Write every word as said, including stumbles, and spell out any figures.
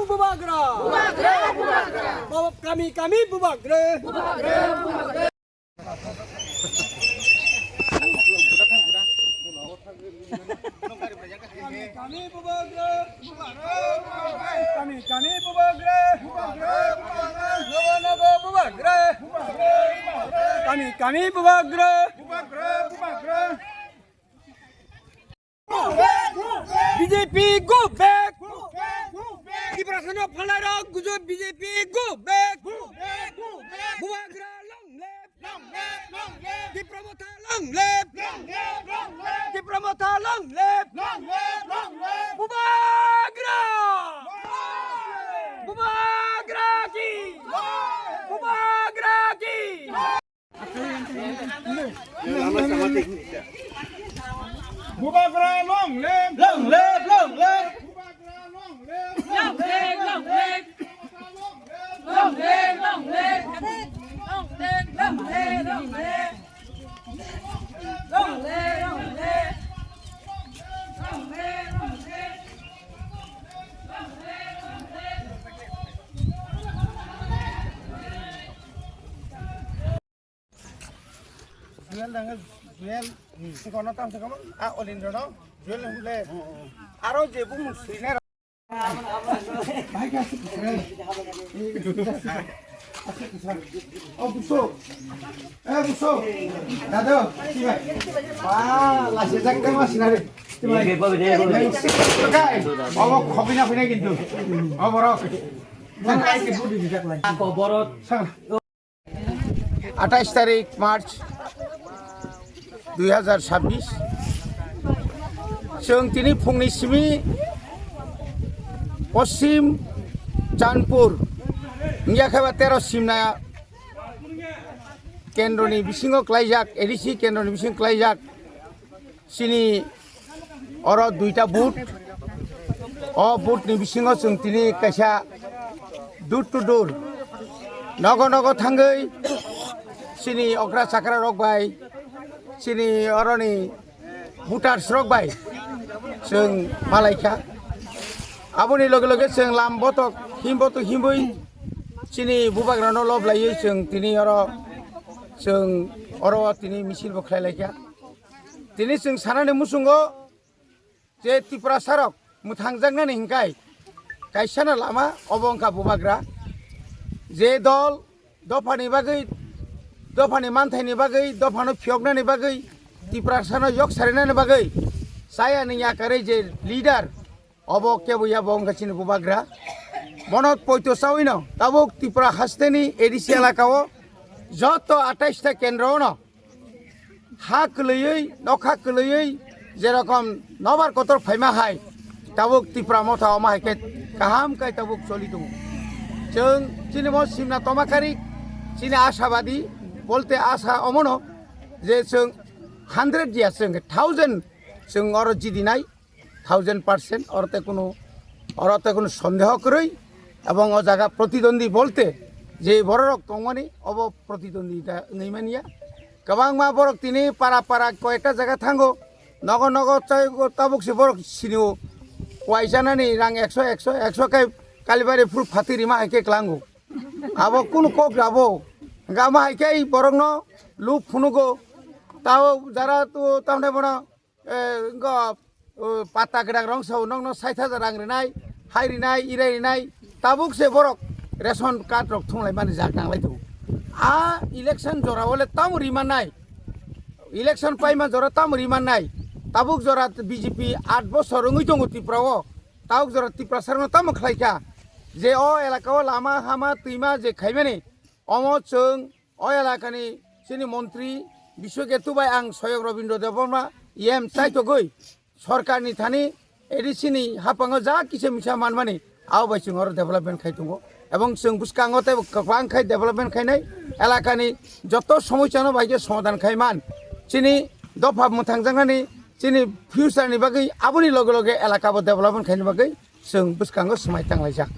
Bubagra! Bubagra! Bubagra! Kami, kami bubagra! Bubagra! Bubagra! Kami, kami bubagra! Bubagra! Kami, kami bubagra! Bubagra! Bubagra! Naga, naga bubagra! Bubagra! Bubagra! Kami, kami bubagra! Bubagra! Bubagra! B J P go back! Tiprasano phalai rok gujo B J P go back! Bubagra long live! Tipra Motha long live! Tipra Motha long live! Bubagra! Bubagra ki! Bubagra ki! Bubagra long live! Long live, long live! Bubagra long live! Long live, long live! Long live, long live! Long live, long live! Long live, long live! Long live, long live! Jewel dang, Jewel. Hmm. Kono tam se kono. A, Olindro no. Jewel hule. Aro je bung sui na. Oh, buso. Eh, buso. Dado, ki bai? Ba, lasi jak ka ma sinare. Ki bai? Obo khobi na phina kintu. Obo rok. Ako borot. Sang. Atais tarik March dui hazar sabbish. Chwng tini phungni simi Poschim Chandpur, wngya khe ba tero Simna kendroni bisingo klaijak, A D C kendroni bisingo klaijak. Chini oro duita booth. O booth ni bisingo chwng tini kaisa door to door, nogo nogo thangwi chini okra chakra rok bai, chini oroni voters rok bai chwng malaikha. Aboni loge loge chwng lam botok him botok himwi chini bubagrano lob laiwi chwng tini oro, chwng oro tini misil bo khlai laikha. Tini chwng sanani muchungo je Tiprasarok mwthangjaknani hinkai kaisano lama obo wngkha bubagra. Je dol dophani bagwi, dophani manthaini bagwi, dophano phiyoknani bagwi, Tiprasano yok sarinani bagwi chayani yakarwi je leader, obo kebo ya bo wngkha chini bubagra. Bono poito chawino tabuk Tripura hasteni A D C elakao joto atais ta kendro ono ha kwlwiwi, nokha kwlwiwi jerokom nobar kotor phaima hai tabuk Tipra Motha omo hai khe kaham khai tabuk choli tongo. Chwng chini bo simna toma kari, chini ashabadi bolte asa omono je chwng hundred ya chwng thousand chwng oro jidinai. Thousand percent, oro te kunu, oro te kunu sondeho kwrwi, ebong o jaga protidwandi bolte je bororok tongmani obo protidwandita wngwi manya. Kwbangma borok tini para para koyekta jaga thango, nogo nogo chai tabuk se borok sinio, waisanani rang ekso, ekso, ekso khe Kalibari phuru phatwi rima hai khe klango. Abo kunu kok rabo, hingkhe amo hai khe borokno luk phunugo, tao jara tu tamne bono eh, wngkha, oh, pata kwrak rong sao, nokno sait hajar rang rinai, hai rinai, irai rinai, tabuk se borok ration card rok thunglai mani jak nanglai tongo. A election jora o le tamo rima nai, election paima jora tamo rima nai, tabuk jora B J P aat bosor wngwi tongo Tripura o, tabuk jora Tiprasa rokno tamo khlai kha je o elaka o lama hama twima je khaimani, omo chwng O elakani chini montri Biswaketu bai ang Soyok Robindra Debbarma E M chaitogwi sorkarni thani A D C ni haphango ja kisa misa manmani abo bai chwng oro development khai tongo. Ebong chwng bwskango tei kwbang khai development khainai elakani joto somosyano bai khe somadhan khai man. Chini dopha mwthangjaknani, chini future ni bagwi aboni loge loge elaka bo development khaina bagwi chwng bwskango swmai tanglaijak.